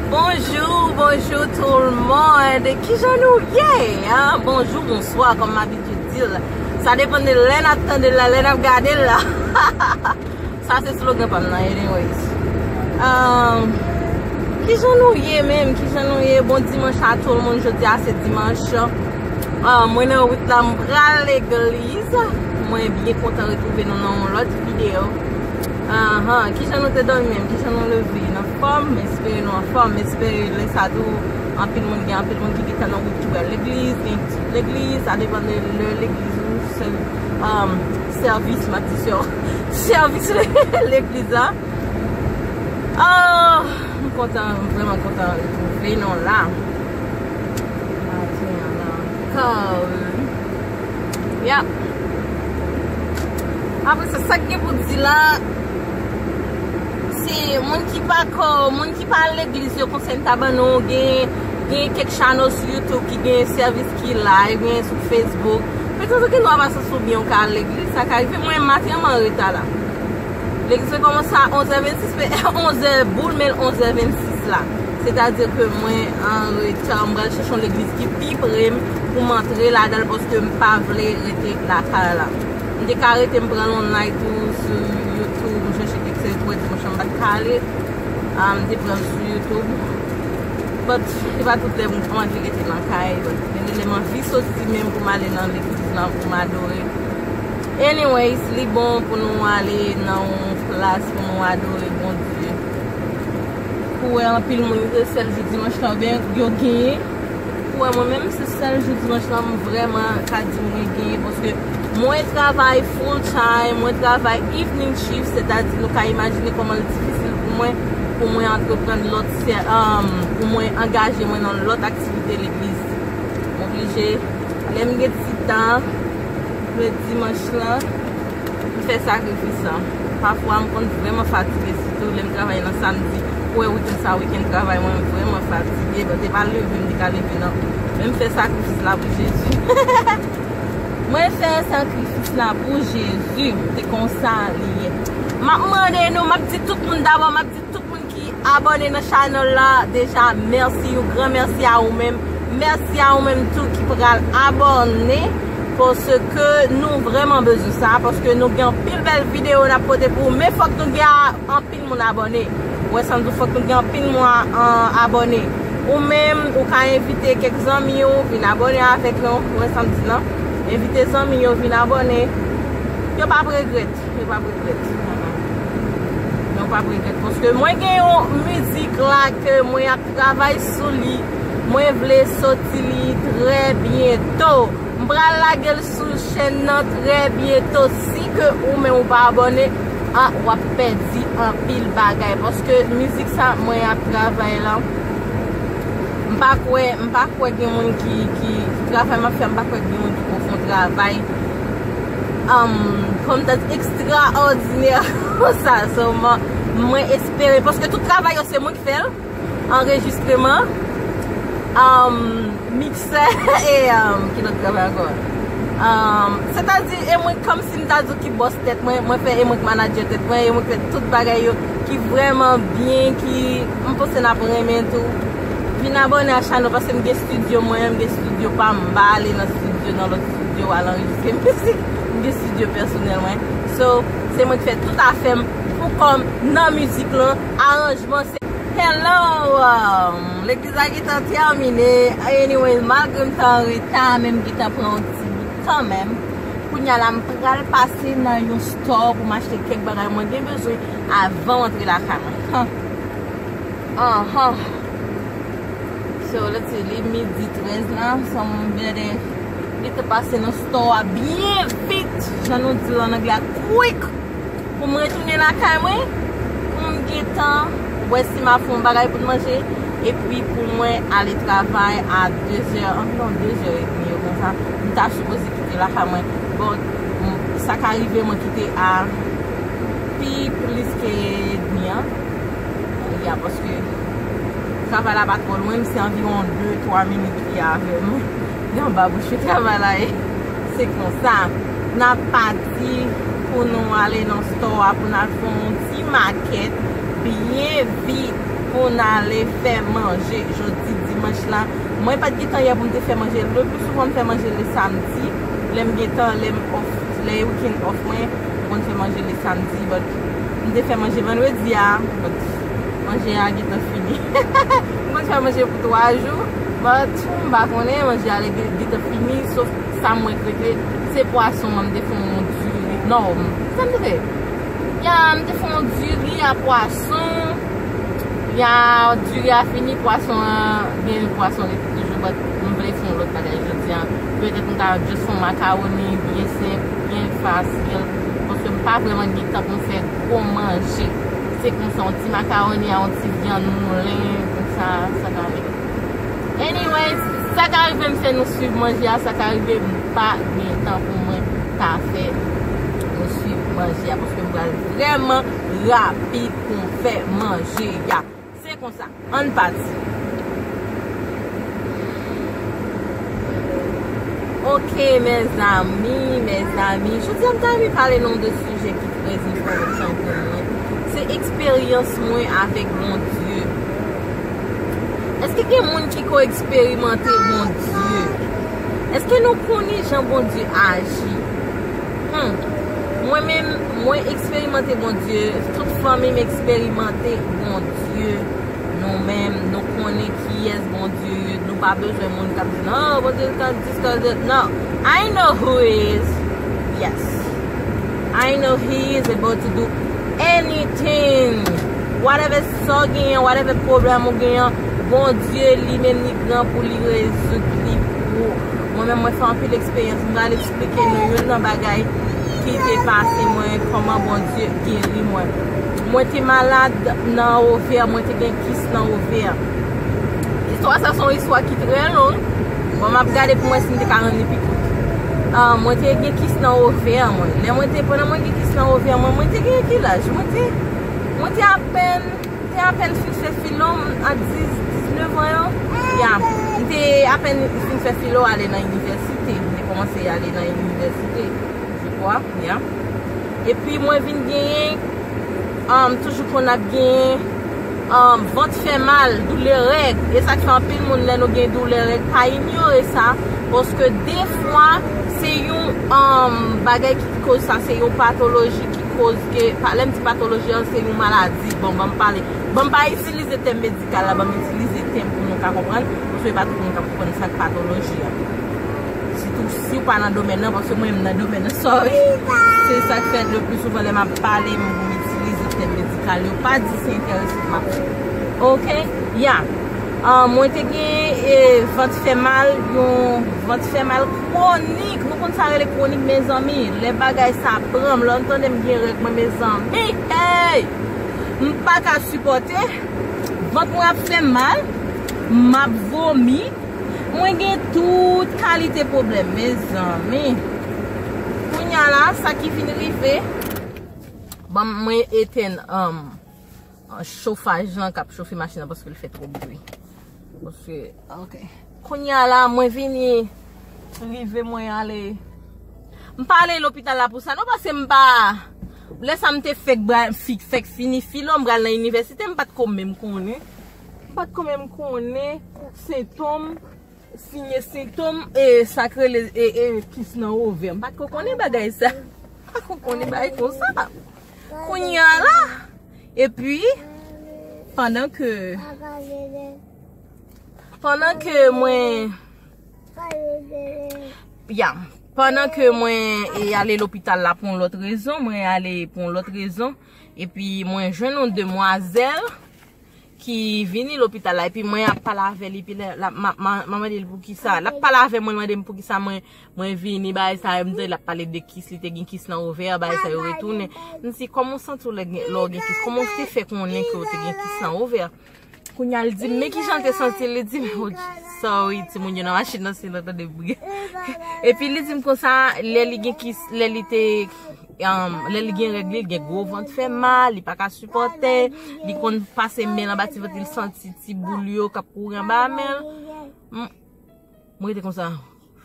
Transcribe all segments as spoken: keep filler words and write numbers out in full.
Bonjou, bonjou tout le monde. Kijan nou ye? Hein? Bonjou, bonswa, kòm m abitye di l. Sa depann de lè n ap tande l la, lè n ap gade l la. Sa se slogan pa m nan, anyways. Um, kijan nou ye menm? Kijan nou ye? Bon dimanch a tout le monde. Jodi a se dimanch. Ah, mwen nan wout la, m pral legliz. Mwen byen kontan retwouve nou nan yon lòt videyo. Ahan, kijan nou te dòmi menm? Kijan nou leve? Nan fòm? M espere nou anfòm. M espere lè sa tou, anpil moun, gen anpil moun ki gentan nan wout ki pral legliz, gen ki sot legliz, sa depann de lè legliz ou se, um, sèvis, m ap di sè-, sèvis legliz la. Ah, m kontan, m vrèman kontan retwouve nou la. Maten an la ankò, wi. Yap. Apre sa, sa k gen pou di la, se moun ki pa ko, moun ki pa al legliz yo, konsèy m ta ban nou, gen, gen kèk channel sou YouTube ki gen sèvis ki live, gen sou Facebook. Petèt gen dwa pa santi w byen ou ka al legliz, sa ka rive. Mwen, maten an, m an reta la. Legliz la kòmanse a onzè vennsis, men onzè boul, men onzè vennsis la. Sètadi ke mwen an reta, m pral chèche yon legliz ki pi pre m pou m antre ladan l paske m pa vle rete lakay la. M te ka rete, m pran yon night tou sou YouTube, m chèche kèk seri pou dimanch lan m pa t ka ale. Ah, m te pran l sou YouTube. But, se pa tout lè m anvi rete nan kay. But, gen de lè m anvi soti menm pou m ale nan legliz lan, pou m adore. Anyways, li bon pou nou ale nan yon plas pou nou adore Bondye. Pou wè anpil moun, se sèl jou dimanch lan, ben, yo genyen. Pou wè mwen menm, se sèl jou dimanch lan, m vrèman ka di mwen genyen, paske mwen travay full time, mwen travay evening shift, sètadi nou ka imajine kòman l difisil pou mwen, pou mwen antreprann lòt sè-, um, pou mwen angaje mwen nan lòt aktivite legliz. M oblije, lè m gen ti tan, lè dimanch lan, m fè sakrifis lan. Pafwa, m konn vrèman fatige, sitou lè m travay nan samdi. Ou wè, wikenn sa, wikenn travay mwen, m vrèman fatige. Bon, te pa leve, m te ka leve, non. Men m fè sakrifis la pou Jezi. Mwen fè sakrifis la pou Jezi. Se konsa li ye. M ap mande nou, m ap di tout moun dabò, m ap di tout moun ki abòne nan channel la deja, mèsi, yon gran mèsi a ou menm. Mèsi a ou menm tou ki pral abòne, paske nou vrèman bezwen sa, paske nou gen anpil bèl videyo n ap pote pou ou, men fòk nou gen a-, anpil moun abòne. Ou wè sa m di w, fòk nou gen anpil moun a-, an-, abòne. Ou menm, ou ka envite kèk zanmi w vin abòne avèk nou. Ou wè sa m di w lan? Envite zanmi yo vin abòne. Yo p ap regrèt. Yo p ap regrèt. Yo p ap regrèt. Paske mwen gen yon mizik la ke mwen ap travay sou li. Mwen vle soti li trè byento. M pral lage l sou chèn nan trè byento. Si ke ou menm ou pa abòne, ah, w ap pèdi anpil bagay. Paske mizik sa mwen ap travay la, m pa kwè, m pa kwè gen moun ki, ki, ki travay m ap fè, m pa kwè gen moun ki poko fè yon travay, um, kòm tan ekstraòdinè konsa. So, mwen, mwen espere, paske tout travay yo se mwen ki fè l, anrejistreman, um, miksè, e, um, ki lòt travay ankò? Um, sètadi, e mwen kòmsi m ta di w ki bòs tèt mwen, mwen fè, e mwen k manadjè tèt mwen, e mwen k fè tout bagay yo ki vrèman byen, ki m panse n ap renmen tou. Vin abòne a channel paske m gen estidyo mwen, m gen estidyo pa m, m pa ale nan estidyo, nan lòt estidyo al anrejistre mizik. M gen estidyo pèsonèl mwen. So, se mwen k fè tout afè m pou kò m nan mizik lan. Aranjman se Hello! Um, legliz la gentan tèmine. Anyway, malgre m te an reta, men m gentan pran yon ti bout kanmenm. Kounye a la, m pral pase nan yon store pou m achte kèk bagay mwen gen bezwen avan m antre lakay mwen. Huh. Anhan. So, let's see, li midi trèz la. So, m bède, li te pase nan store a byen vit. Jan nou di l an anglè a, quick. Pou m retounen lakay mwen, pou m gentan wè si m ap fè yon bagay pou m manje, epi pou mwen ale travay a de zè, anviwon de zè edmi yo konsa, m ta sipoze kite lakay mwen. Bon, m, sa ka rive mwen kite a pi plis ke edmi an. Ya, paske Travay la pa twò lwen, se anviwon de twa minit li avè m. Li anba bouch travay la ye. Se konsa. N ap pati pou nou ale nan store a, pou n al fè yon ti makèt byen vit, pou n ale fè manje. Jodi dimanch la, mwen pa t gentan yè pou m te fè manje. Le pli souvan, m fè manje le samdi. Lè m gentan, lè m off, lè e weekend off mwen, m konn fè manje le samdi, but m te fè manje vandredi a, but manje a gentan fini. M konn fè manje pou twa jou, but m pa konnen, manje a gentan fini, sof sa m regrete, se pwason an, m te fè yon diri. Non, sa m te fè? Ya, m te fè yon diri a pwason. Ya, diri a fini, pwason an, gen pwason rete toujou, but m vle fè yon lòt bagay jodi a. Petèt m ka just fè yon makawoni byen senp, byen fasil, paske m pa vrèman gen tan pou m fè gwo manje. Se konsa, yon ti makawoni a yon ti vyann moulen, konsa, sa ka ale. Anyways, sa ka rive m fè nou swiv manje a, sa ka rive m pa gen tan pou mwen ta fè nou swiv manje a, paske m pral vrèman rapid pou m fè manje a. Se konsa, ann pati. Ok, mezanmi, mezanmi, jodi a m ta renmen pale nou de sijè ki trè enpòtan pou mwen. Se eksperyans mwen avèk Bondye. Èske gen moun ki ko eksperimante Bondye? Èske nou konnen jan Bondye aji? Hmm. Mwen menm, mwen eksperimante Bondye, tout fanmi m eksperimante Bondye. Nou menm, nou konnen kiyès Bondye ye. Nou pa bezwen moun k ap di, "Non, Bondye ka dis ka zèt." Non. I know who he is. Yes. I know he is able to do anything. Whatever sa w genyen, whatever pwoblèm ou genyen, Bondye li menm li gran pou li rezoud li pou ou. Mwen menm, mwen fè anpil eksperyans. M pral eksplike nou youn nan bagay ki te pase mwen, kòman Bondye geri mwen. Mwen te malad nan ovè, mwen te gen kis nan ovè. Istwa sa se yon istwa ki trè long. Bon, m ap gade pou mwen si m te ka rann li pi kout. Ah, mwen te gen kis nan ovè mwen. Lè mwen te, pandan mwen gen kis nan ovè mwen, mwen te gen ki laj? Mwen te, mwen te apèn, te apèn fin fè filo m a dis, diznèf an yo. Ya, m te apèn fin fè filo, ale nan inivèsite. M te kòmanse ale nan inivèsite, je crois, ya. Epi mwen vin genyen, um, toujou konn ap genyen, um, vant fè mal, doulè règ. E sa k fè anpil moun, lè nou gen doulè règ, pa inyore sa. Paske defwa, se yon, um, bagay ki koz sa, se yon patoloji ki koz ke, pa, lè m di patoloji an, se yon maladi. Bon, ban m pale. Ban m pa itilize tèm medikal la, ban m itilize tèm pou nou ka konprann. Paske pa tout moun k ap konprann sa k patoloji an. Sitou si w pa nan domèn nan, paske mwen menm nan domèn nan, sorry. Se sa k fè le pli souvan lè m ap pale, m itilize tèm medikal yo. Pa di se enterese m ap fè. Ok? Ya. Ah, mwen te gen, eh, vant fè mal, yon vant fè mal kwonik. Nou konn sa rele kwonik, mezanmi. Lè bagay sa pran m, lè m tande m gen règ mwen, mezanmi. Hey! M pa ka sipòte. Vant mwen ap fè m mal. M ap vomi. Mwen gen tout kalite pwoblèm, mezanmi. Kounye a la, sa ki vin rive, bon, mwen etenn, um, chofaj lan k ap chofe machin nan paske l fè twòp bri. Paske, ok. Kounye a la, mwen vini, rive mwen ale. M pa ale lopital la pou sa, non, paske m pa, lè sa m te fèk, bra- fi- fèk fini filo, m pral nan inivèsite, m pa t ko menm konnen. M pa t ko menm konnen sentòm, siy e sentòm, e sa k rele, e, e, kis nan ovè. M pa t ko konnen bagay sa. M pa t ko konnen bagay konsa. Kounye a la, epi, pandan ke, pandan ke mwen, ya, pandan ke mwen, e, ale lopital la pou yon lòt rezon, mwen ale pou yon lòt rezon, epi mwen jwenn yon demwazèl ki vini lopital la, epi mwen ap pale avè l, epi lè, la, ma, ma, ma mande l poukisa, l ap pale avè mwen, l mande m poukisa mwen, mwen vini, bagay sa yo, m tande l ap pale de kis, li te gen kis nan ovè, bagay sa yo retounen. M di, "Kòman w santi w lè gen, lè w gen kis? Kòman w te fè konnen ke w te gen kis nan ovè?" Kounye a, l di m, "Men kijan l te santi l?" Li di m, "Oh, sorry, timoun yo nan machin nan, si nou tande bri." Epi li di m konsa, lè li gen kis, lè li te Um, lè li gen règ li, li gen gwo vant fè mal, li pa ka sipòte, li konn pase men l anba ti vant li, li santi ti boul yo k ap kouri anba men l. M, mwen rete konsa,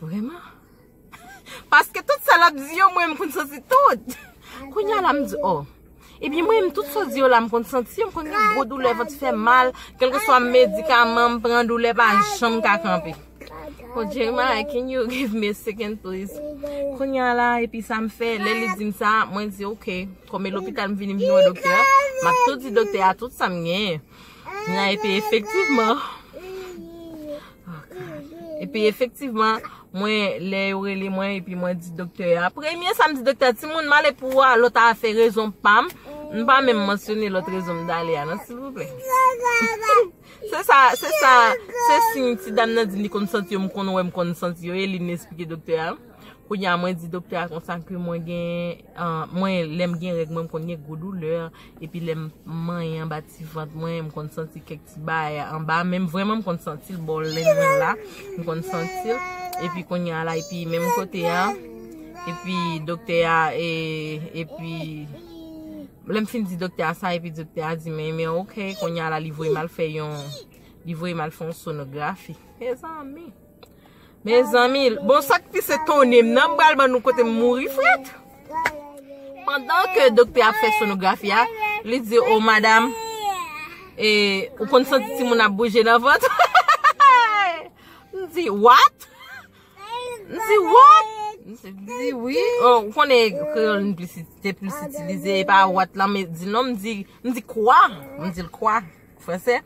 vrèman? Paske tout sa l ap di yo, mwen, m konn santi tout. Kounye a la, m di, oh. Ebyen, mwen, m tout sa w di yo la, m konn santi yo, m konn gen gwo doulè, vant fè mal, kèlkeswa medikaman m pran, doulè pa janm ka kanpe. Oh, Jeremiah, can you give me a second, please? Kounye a la, epi sa m fè, lè li di m sa, mwen di, ok, kòm e lopital m vini, m vin wè doktè a, m ap tou di doktè a tout sa m genyen. Nan, epi efektivman, oh, God. Epi efektivman, mwen, lè yo rele mwen, epi mwen di doktè a, premye sa m di doktè a, timoun m ale pou ou a, lòt a fè rezon pa m, m pa menm mansyone lòt rezon m t ale a, non, silvouplè. Se sa, se sa, se siy ti dam nan di li konn santi yo, m konn wè, m konn santi yo, e li vin esplike doktè a. Kounye a, mwen di doktè a konsa ke mwen gen, ah, mwen, lè m gen règ mwen, m konn gen gwo doulè, epi lè m manyen anba ti vant mwen, m konn santi kèk ti bagay anba, men m vrèman m konn santi l bò len mwen la, m konn santi l, epi kounye a la, epi menm kote a, epi doktè a, e, epi lè m fin di doktè a sa, epi doktè a di, men, men ok, kounye a la, li voye m al fè yon, li voye m al fè yon sonografi. Mezanmi. Mezanmi, bon, sa k pi se tonnen m nan, m pral ban nou kote m mouri frèt. Pandan ke doktè ap fè sonografi a, li di, o madanm, e, ou konn santi timoun ap bouje nan vant? M di, what? M di, what? M di, wi. Oh, ou konnen kreyòl nou plis, te plis itilize, e pa what la, men di non, m di, m di kwa? M di l kwa? Franse.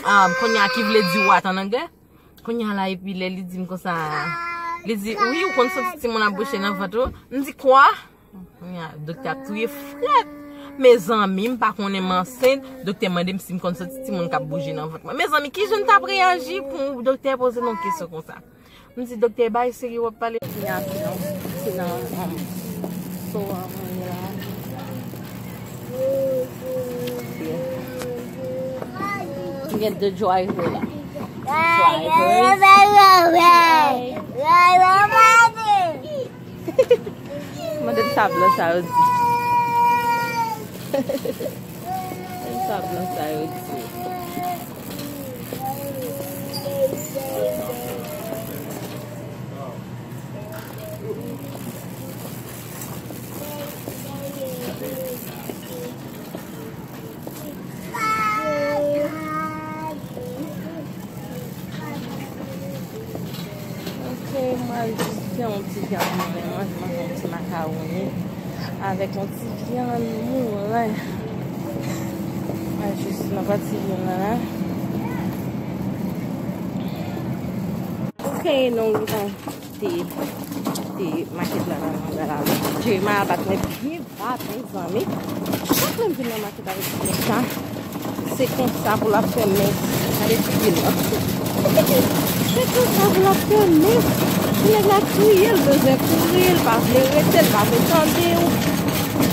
Ah, kounye a ki vle di what an anglè? Kounye a la, epi lè li di m konsa, li di, wi, ou konn santi timoun ap bouje nan vant ou? M di, kwa? Kounye a, doktè ap touye frèt. Mezanmi, m pa konnen m ansent, doktè mande m si m konn santi timoun k ap bouje nan vant mwen. Mezanmi, kijan m t ap reyaji pou doktè poze m yon kesyon konsa? M di, doktè, bay serye w ap pale. Kounye a, se nan, se nan, um, so a mwen ye la. M gen de driver la. Drivers. Mande m sa blan sa yo di. Mande m sa blan sa yo di. Ok, mwen al jis fè yon ti vyann mwen manje, manje yon ti makawoni avèk yon ti vyann moulen. Mwen jis nan pati vyann nan la. Ok, nou gentan te, te makèt la nan manda la. Jema bat mwen byen bat, mezanmi. Chak lè m vin nan makèt avèk ti nèg sa, se konsa pou l ap fè mès. Gade ti pye l lan. Se konsa pou l ap fè mès. Ti nèg la kriye, l bezwen kouri, l pa vle rete, l pa vle tande w.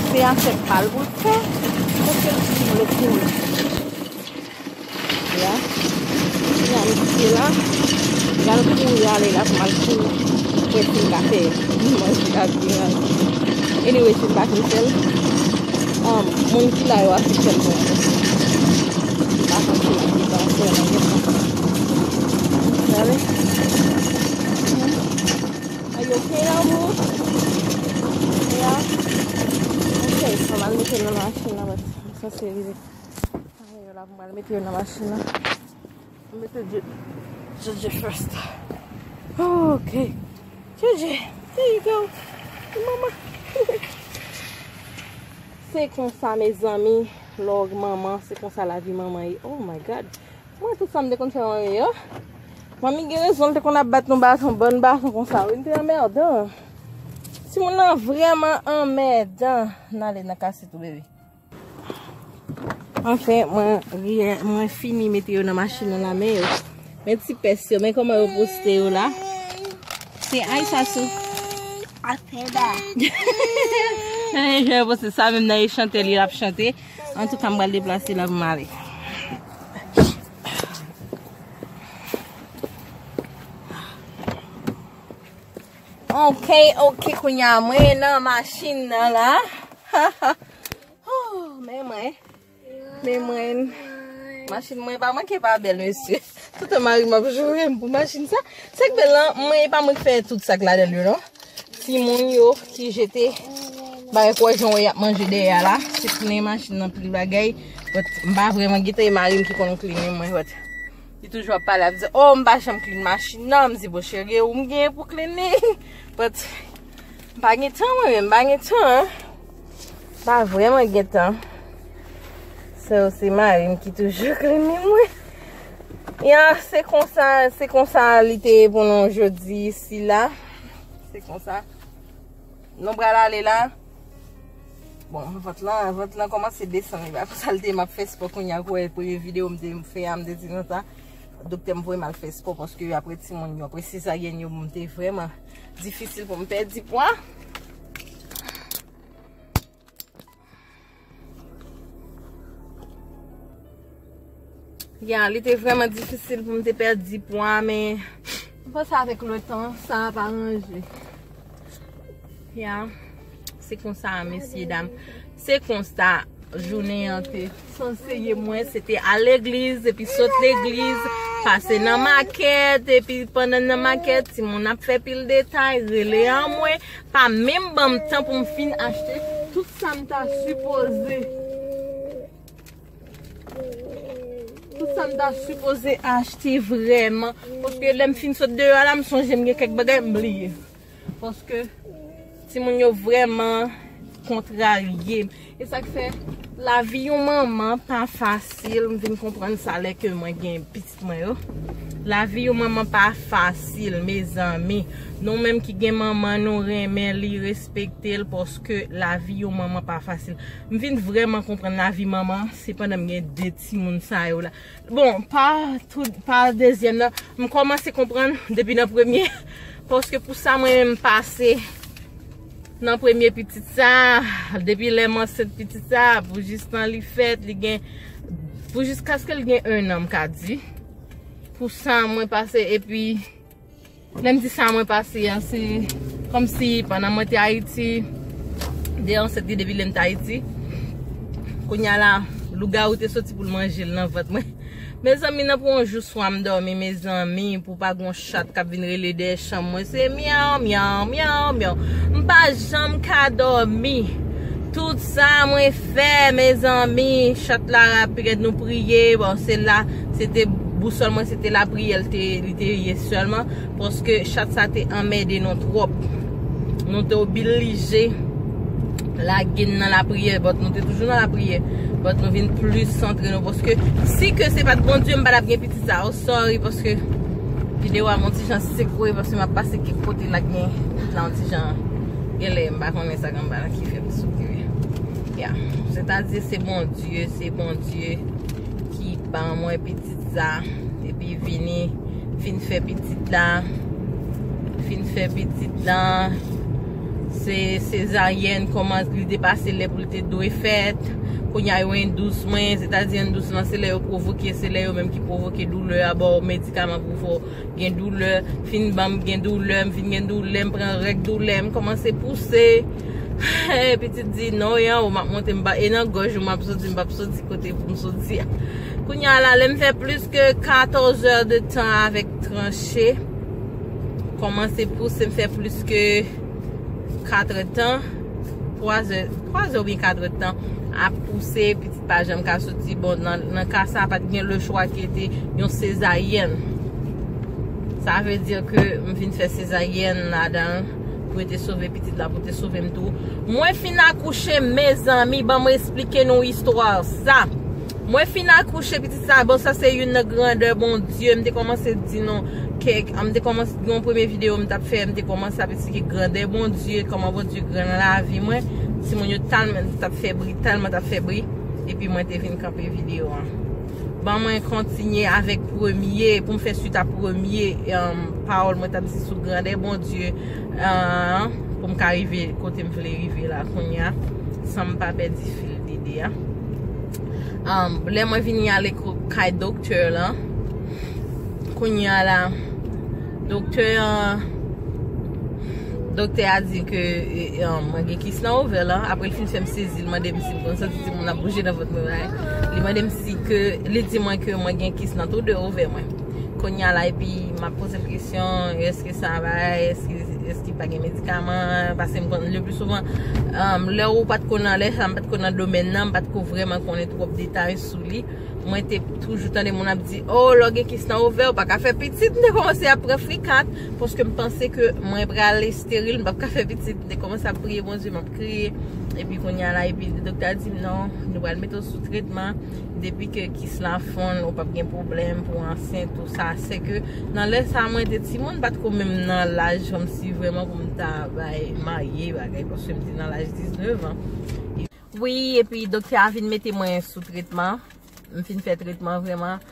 Se afè pa l pou l fè. Paske l di m le kouri. Ya. Ya, m kite la. Pral kouri ale la pou m al kouri. Wè si m ka fè manje ak viray. Anyway, si m pa fin fè l, um, moun ki la yo ap fin fè l pou mwen. M pa konn si m ap depanse nan gen sa. Gade. Are you okay, Amour? Yeah? Ok, so m al mete l nan machin nan, but m sanse rive. Ay, yo la pou m al mete yo nan machin nan. Mete J-, J J first. Ok. J J, there you go. Manman. Se konsa, mezanmi, lòg manman, se konsa lavi manman ye. Oh my God. Mwen, tout sa m te konn fè manmi yo. Manmi gen rezon, l te konn ap bat nou baton, bann baton konsa. Wi, m te anmèdan. Timoun nan vrèman anmèdan. N ale nan kase tou, bebe. Anfen, mwen, mwen fini mete yo nan machin nan la, men yo. Men ti pès yo, men kòman yo poste yo la. Se Aisha sou. Apeda. Jan yo poste sa, menm nan e chante li ap chante. Antouka, m pral deplase la pou m ale. Ok, ok, kounye a mwen nan machin nan la. Oh, men mwen. Men mwen. Machin mwen pa manke pa bèl, mesye. Toutan mari m ap joure m pou machin sa. Sa k bèl lan, mwen pa mwen k fè tout sa k ladan l yo, non. Timoun yo ki jete bagay, kwè jan w wè y ap manje dèyè a la. Se klinen machin nan pil bagay. But m pa vrèman gentan, e mari m ki konn klinen mwen, but li toujou ap pale, ap di, "Oh, m pa janm klin machin nan." M di, "Bon, cheri, ou m genyen pou klinen." But m pa gen tan, mwen menm, m pa gen tan, hein. M pa vrèman gen tan. So, se mari m ki toujou klinen mwen. Ya, se konsa, se konsa li te ye pou nou jodi sila. Se konsa. Nou pral ale la. Bon, vant lan, vant lan kòmanse desann. E pa pou sa l te, m ap fè spò kounye a, kwè premye videyo m te fè a, m te di nou sa. Doktè m voye m al fè spò paske apre timoun yo, apre sezaryèn yo, m te vrèman difisil pou m pèdi pwa. Ya, li te vrèman difisil pou m te pèdi pwa, men m panse avèk le tan, sa ap aranje. Ya, se konsa, mesye dam. Se konsa jounen an te sanse ye. Mwen, se te al legliz, epi sot legliz, pase nan makèt, epi pandan nan makèt, timoun ap fè pil detay, rele an mwen, pa menm ban m tan pou m fin achte tout sa m ta sipoze. Tout sa m ta sipoze achte vrèman. Paske lè m fin sot deyò a la, m sonje m gen kèk bagay m bliye. Paske timoun yo vrèman kontrarye m. E sa k fè lavi yon manman pa fasil. M vin konprann sa lè ke mwen gen pitit mwen yo. Lavi yon manman pa fasil, mezanmi. Nou menm ki gen manman nou, renmen li, respekte l, paske lavi yon manman pa fasil. M vin vrèman konprann lavi manman, se pandan m gen de timoun sa yo la. Bon, pa tout, pa dezyèm nan, m kòmanse konprann depi nan premye. Paske pou sa mwen menm pase nan premye pitit sa, depi lè m ansent pitit sa, pou jis tan li fèt, li gen, pou jiskaske l gen ennan, m ka di. Pou sa mwen pase, epi lè m di sa mwen pase a, se kòmsi pandan mwen te Ayiti, de ansent li depi lè m te Ayiti. Kounye a la, lougawou te soti pou l manje l nan vant mwen. Mezanmi, nan pou yon jou swa m dòmi, mezanmi, pou pa gon chat k ap vin rele dèyè chanm mwen, se myaw, myaw, myaw, myaw. M pa janm ka dòmi. Tout sa mwen fè, mezanmi, chat la rapid, nou priye. Bon, se la, se te bousòl mwen, se te lapriyè, li te, li te ye sèlman. Paske chat sa te anmède nou twòp. Nou te oblije lage n nan lapriyè, but nou te toujou nan lapriyè. But nou vin plis santre nou. Paske si ke se pa t Bondye, m pa t ap gen pitit sa. Oh, sorry, paske videyo a m on ti jan sekwe, paske m ap pase kèk kote la gen la on ti jan. Genlè, m pa konnen sa k anba la ki fè m sekwe. Ya. Sètadi, se Bondye, se Bondye ki ban mwen pitit sa, epi vini, fin fè pitit la, fin fè pitit la, se sezaryèn, kòman li te pase lè pou li te dwe fèt. Kounye a yo endous mwen, sètadi endous lan, se lè yo pwovoke, se lè yo menm ki pwovoke doulè a, ba w medikaman pou fè w gen doulè, fin ban m gen doulè, m fin gen doulè, m pran règ doulè, m kòmanse pouse. Pitit di, "Non, e anwo m ap monte, m pa, e nan gòj ou m ap soti, m p ap soti kote pou m soti a." Kounye a la, lè m fè plis ke katòz è de tan avèk tranche, kòmanse pouse, m fè plis ke kat è tan, twa è, twa è oubyen kat è tan, ap pouse, pitit pa janm ka soti. Bon, nan, nan ka sa, pa t gen lechwa ki te yon sezaryèn. Sa vle di ke m vin fè sezaryèn ladan l pou yo te sove pitit la, pou te sove m tou. Mwen fin akouche, mezanmi, ban mwen esplike nou istwa sa. Mwen fin akouche pitit sa, bon, sa se youn nan grandè Bondye. M te kòmanse di nou, ke, m te kòmanse, yon premye videyo m t ap fè, m te kòmanse ap esplike grandè Bondye, kòman Bondye gran nan lavi mwen. Timoun yo tèlman t ap fè bri, tèlman t ap fè bri. Epi mwen te vin kanpe videyo an. Ban mwen kontinye avèk premye, pou m fè swit a premye, um, pawòl mwen t ap di sou grandè Bondye, uh, pou m ka rive kote m vle rive la kounye a, san m pa pèdi fil lide a. Um, lè mwen vini ale ko-, kay doktè lan, kounye a la, doktè an, Doktè a di ke e, e, mwen gen kis nan ovè lan. Apre l fin fè m sezi, li mande m si m konn santi timoun ap bouje nan vant mwen. Li mande m si ke, li di mwen ke mwen gen kis nan tou de ovè mwen. Kounye a la, epi m ap poze m kesyon, èske sa va, èske, èske pa gen medikaman, paske m konn le pli souvan, um, lè ou pa t ko nan, lè sa m pa t ko nan domèn nan, m pa t ko vrèman konnen twòp detay sou li. Mwen te toujou tande moun ap di, "Oh, lè w gen kis nan ovè, ou pa ka fè pitit." M te kòmanse ap pran frikat, paske m panse ke mwen pral esteril, m p ap ka fè pitit. M te kòmanse ap priye Bondye, m ap kriye. Epi kounye a la, epi doktè a di m, "Non, nou pral mete w sou tretman. Depi ke kis la fonn, ou p ap gen pwoblèm pou ansent, tou sa." Se ke nan lè sa, mwen te timoun, m pa t ko menm nan laj kòmsi vrèman pou m ta bay marye, bagay, paske m te nan laj diznèf an. Wi, epi doktè a vin mete mwen sou tretman. M fin fè tretman vrèman.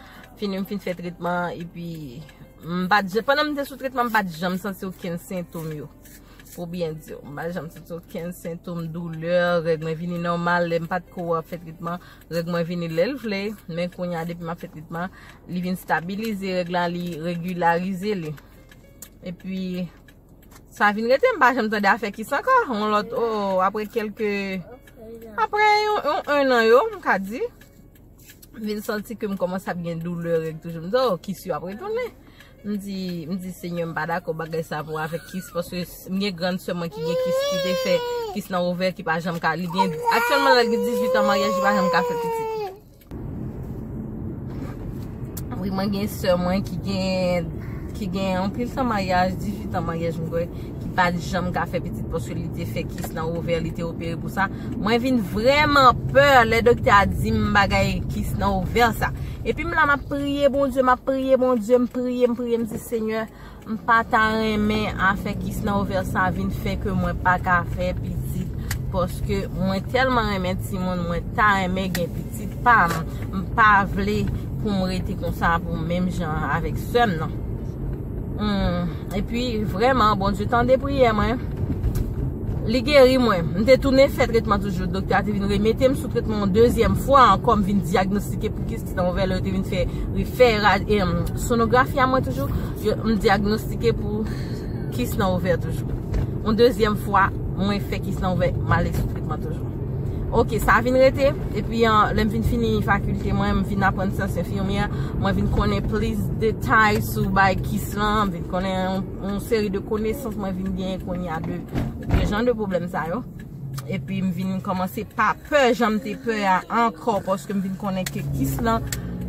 Fini m fin fè tretman, epi m pa t jan-, pandan m te sou tretman, m pa t janm santi okenn sentòm yo. Pou byen di w, m pa t janm santi okenn sentòm doulè, règ mwen vini nòmal, lè m pa t ko ap fè tretman, règ mwen vini lè l vle, men kounye a depi m ap fè tretman, li vin stabilize règ la, li regilarize li. Epi, sa vin rete, m pa janm tande afè kis ankò. Yon lòt, oh, apre kèlke, apre yon, yon, yon an yo, m ka di, m vin santi ke m kòmanse ap gen doulè règ toujou. M di, oh, kis yo ap retounen. M di, m di, Senyè, m pa dakò bagay sa pou avèk kis, paske s-, m gen grann sè mwen ki gen kis, ki te fè kis nan ovè, ki pa janm ka, li gen, aktyèlman la, li gen dizuit an maryaj, li pa janm ka fè pitit. Wi, mwen gen sè mwen ki gen, ki gen anpil tan maryaj, dizuit an maryaj, m kwè, ki pa t janm ka fè pitit paske li te fè kis nan ovè, li te opere pou sa. Mwen vin vrèman pè lè doktè a di m bagay kis nan ovè sa. Epi m la, m ap priye Bondye, m ap priye Bondye, m priye, m priye, m di, Senyè, m pa ta renmen afè kis nan ovè sa vin fè ke mwen pa ka fè pitit, paske mwen tèlman renmen timoun, mwen ta renmen gen pitit pa m. M pa vle pou m rete konsa pou menm jan avèk sè m nan. Hmm. Epi, vrèman, Bondye tande priyè mwen. Li geri mwen. M te tounen fè tretman toujou. Doktè a te vin remete m sou tretman yon dezyèm fwa ankò. M vin dyagnostike pou kis nan ovè, lè yo te vin fè, refè rad-, em, sonografi a mwen toujou. Yo, m dyagnostike pou kis nan ovè toujou. Yon dezyèm fwa, mwen fè kis nan ovè, m ale sou tretman toujou. Ok, sa vin rete. Epi, an, lè m vin fini fakilte mwen, m vin aprann syans enfimyè, mwen vin konnen plis detay sou bay kis lan, m vin konnen yon, yon seri de konesans mwen vin genyen kounye a de, de jan de pwoblèm sa yo. Epi m vin kòmanse pa pè jan m te pè a ankò, paske m vin konnen ke kis lan,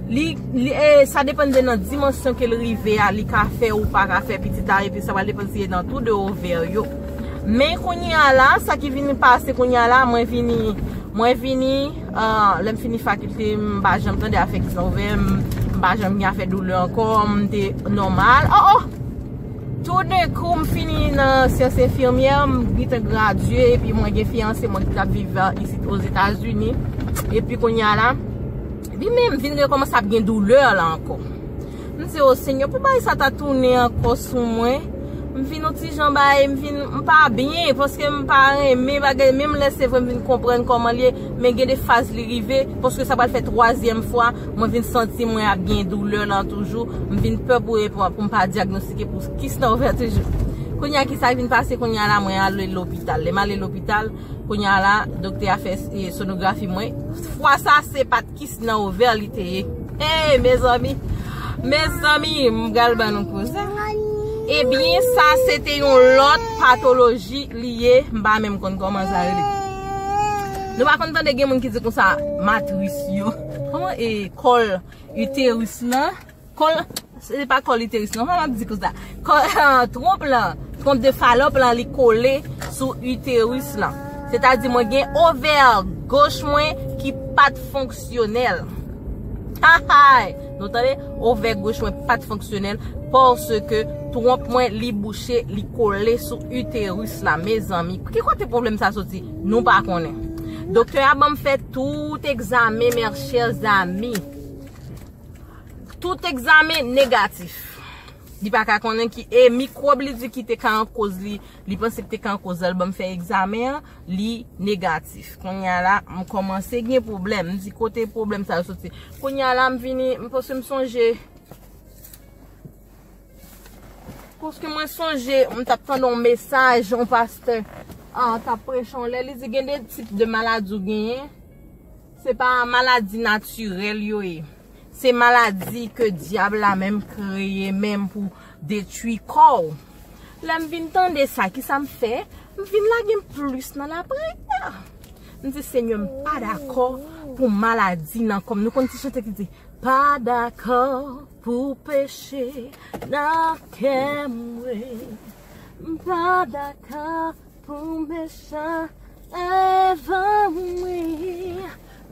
li, li, e, sa depann de nan dimansyon ke l rive a, li ka fè ou pa ka fè pitit la, epi sa pral depann si e nan tou de ovè yo. Men kounye a la, sa ki vin pase kounye a la, mwen vini, mwen vini, ah, lè m fini fakilte, m pa janm tande afè kis nan ovè, m, m pa janm gen afè doulè ankò, m te nòmal. Oh, oh! Toudenkou, m fini nan syans enfimyè, m gentan gradye, epi mwen gen fiyanse mwen ki t ap viv isit Ozetazini. Epi kounye a la, li menm vin rekòmanse ap gen doulè la ankò. M di, "O Senyè, pou bagay sa ta tounen ankò sou mwen?" M vin yon ti jan bay, m vin, m pa byen, paske m pa renmen bagay, menm lè se vre m vin konprann kòman l ye, men gen de faz li rive, paske sa pral fè twazyèm fwa, mwen vin santi mwen ap gen doulè lan toujou. M vin pè pou, pou, pou m pa dyagnostik pou kis nan ovè toujou. Kounye a, ki sa k vin pase? Kounye a la, mwen ale lopital. Lè m ale lopital, kounye a la, doktè a fè, e, sonografi mwen. Fwa sa, se pa t kis nan ovè li te ye. Ey, mezanmi! Mezanmi, m pral ban nou koze. Ebyen, sa, se te yon lòt patoloji li ye. M pa menm konn kòman sa rele. Nou pa konn tande gen moun ki di konsa, matris yo. Kòman, e, kòl iteris lan? Kòl, se pa kòl iteris, non, kòman m ap di konsa? Kòl, twonp lan, twonp de Falòp lan, li kole sou iteris lan. Sètadi mwen gen ovè goch mwen ki pa t fonksyonèl. Hay! Nou tande? Ovè goch mwen pa t fonksyonèl paske twonp mwen, li bouche, li kole sou iteris la, mezanmi. Ki kote pwoblèm sa soti? Nou pa konnen. Doktè a ban m fè tout egzamen, mes chers amis. Tout egzamen negatif. Li pa ka konnen ki, e mikwòb li di ki te ka an koz li, li panse ki te ka an koz al ban m fè egzamen an, li negatif. Kounye a la, m kòmanse gen pwoblèm. M di kote pwoblèm sa yo soti. Kounye a la, m vini, m panse m sonje. Paske mwen sonje, m t ap tande yon mesaj, yon pastè, ah, t ap preche yon lè, li di gen de tip de maladi ou genyen. Se pa maladi natirèl yo ye. Se maladi ke dyab la menm kreye menm pou detwi kò w. Lè m vin tande sa, ki sa m fè? M vin lage m plis nan lapriyè. M di, Senyè, m pa dakò pou maladi nan kò m. Nou konn ti chante ki di, pa dakò pou peche nan kè mwen. M pa dakò pou mechan devan mwen.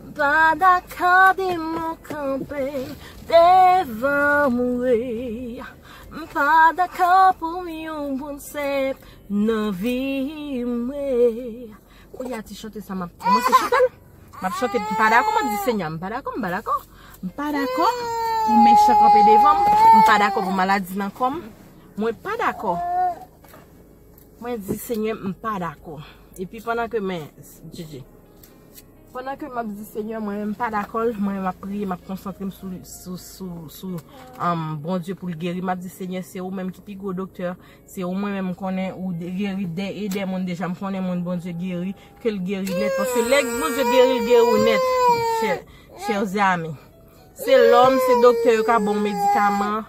M pa dakò demon kanpe devan mwen. M pa dakò pou yon moun senp nan vi mwen. Kounye a ti chante sa m ap kòmanse chante l. M ap chante, m pa dakò, m ap di, Senyè, m pa dakò, m pa dakò. M pa dakò pou mechan kanpe devan m. M pa dakò pou maladi nan kò m. Mwen pa dakò. Mwen di, Senyè, m pa dakò. Epi pandan ke men, J J. Pandan ke m ap di, Senyè, mwen menm m pa dakò, mwen menm m ap priye, m ap konsantre m sou, sou, sou, sou, um, Bondye pou l geri. M ap di, Senyè, se ou menm ki pi gwo doktè. Se ou mwen menm m konnen ou de- geri de e de moun deja. M konnen moun Bondye geri, ke l geri nèt. Paske lè Bondye geri, l geri w nèt, chè, chè zanmi. Se lòm, se doktè yo ka ba w medikaman.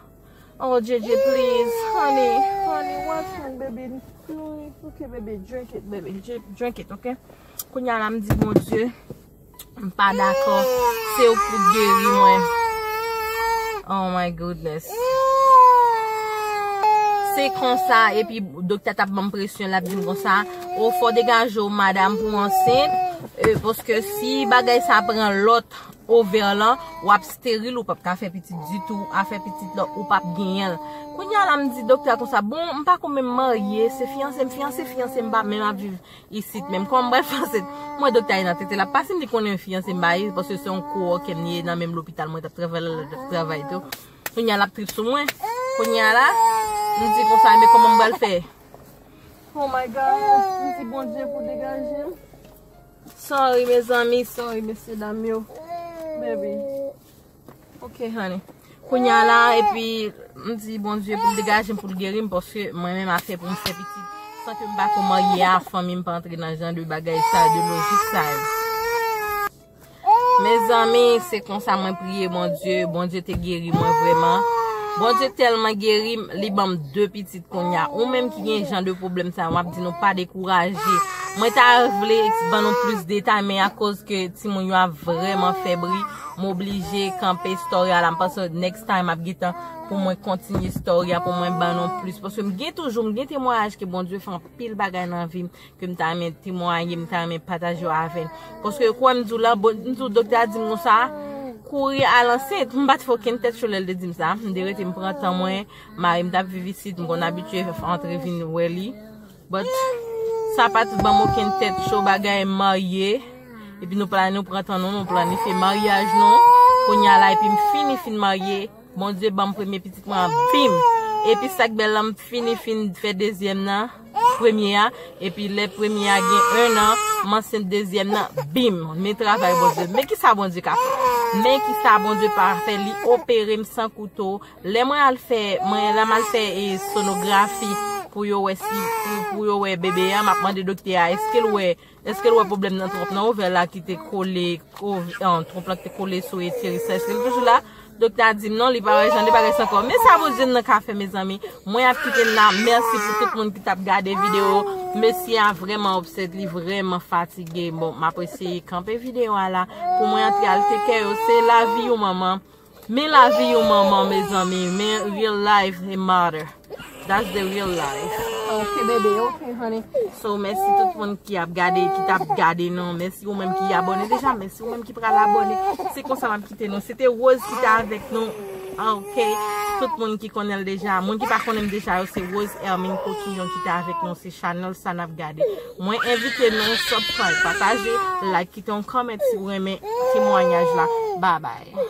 Oh, J J, please, honey, honey, what's wrong, baby? Honey, okay, baby, drink it, baby, J- drink it, okay? Kounye a la, m di, Bondye, m pa dakò. Se ou k pou geri mwen. Oh my goodness. Se konsa, epi doktè t ap ban m presyon, l ap di m konsa, o, fò w degaje w, madanm, pou w ansent, e, paske si bagay sa pran lòt ovè lan, w ap steril, ou p ap ka fè pitit ditou, afè pitit la, ou p ap genyen l. Kounye a la, m di doktè a konsa, bon, m pa ko menm marye, se fiyanse m, fiyanse, fiyanse m pa menm ap viv isit menm. Kòman m pral fè ansent? Mwen doktè a nan tete l ap pase m, li konnen fiyanse m pa ye, paske se yon kowòkè m ye nan menm lopital, mwen t ap travay la, l ap travay tou. Kounye a l ap trip sou mwen. Kounye a la, m di konsa, men kòman m pral fè? Oh my God, m di Bondye pou degaje m. Sorry, mezanmi, sorry, mesye dam yo. Baby. Ok, honey. Kounye a la, epi m di Bondye pou l degaje m, pou l geri m, paske mwen menm afè pou m fè pitit, san ke m pa ko marye a, fanmi m pa antre nan jan de bagay sa, de lojik sa yo. Mezanmi, se konsa mwen priye Bondye, Bondye te geri mwen vrèman. Bondye tèlman geri m, li ban m de pitit kounye a. Ou menm ki gen jan de pwoblèm sa, m ap di nou pa dekouraje. Mwen ta vle eks- ban nou plis detay, men akoz ke timoun yo ap vrèman fè bri, m oblije kanpe story a la. M panse next time ap gentan pou mwen kontinye story a, pou mwen ban nou plis. Paske m gen toujou, m gen temwayaj ke Bondye fè anpil bagay nan vi m, ke m ta renmen temwaye, m ta renmen pataje yo avè n. Paske kwè m di w la, bon, m di w doktè a di m konsa, kouri al ansent. M pa t fè okenn tèt cho lè l te di m sa. M te rete m pran tan mwen, mari m t ap viv isit, m konn abitye antre vin wè li. But sa pa t ban m okenn tèt cho, bagay marye. Epi nou plane, nou pran tan nou, nou planifye maryaj nou. Kounye a la, epi m fini fin marye, Bondye ban m premye pitit mwen an, bim! Epi sa k bèl la, m fini fin fè dezyèm nan, premye a, epi lè premye a gen en an, m ansent dezyèm nan, bim! Men travay Bondye. Men kisa Bondye ka fè? Men kisa Bondye pa fè? Li opere m san kouto. Lè mwen al fè, mwen, lè m al fè, e, sonografi pou yo wè si, pou, pou yo wè bebe a, m ap mande doktè a, èske l wè Èske l wè pwoblèm nan twonp nan ouvè la ki te kole, twonp lan ki te kole sou itiris la? Èske l toujou la? Doktè a di m non, li pa wè jan de bagay sa ankò. Men sa Bondye nan ka fè, mezanmi. Mwen ap kite n la. Mèsi pou tout moun ki t ap gade videyo. Mesye a vrèman upset, li vrèman fatige. Bon, m ap eseye kanpe videyo a la. Pou mwen antre al take care yo, se lavi yon manman. Men lavi yon manman, mezanmi, men real life e mother. That's the real life. Ok, bebe, ok, honey. So, mèsi tout moun ki ap gade, ki t ap gade nou. Mèsi ou menm ki abòne deja, mèsi ou menm ki pral abòne. Se konsa m ap kite nou. Se te Rose ki te avèk nou. Ok, tout moun ki konnen l deja. Moun ki pa konnen m deja yo, se Rose Hermine Cotillon ki te avèk nou. Se chanèl sa n ap gade. Mwen envite nou subscribe, pataje, like, kite yon comment si w renmen temwayaj la. Bye bye.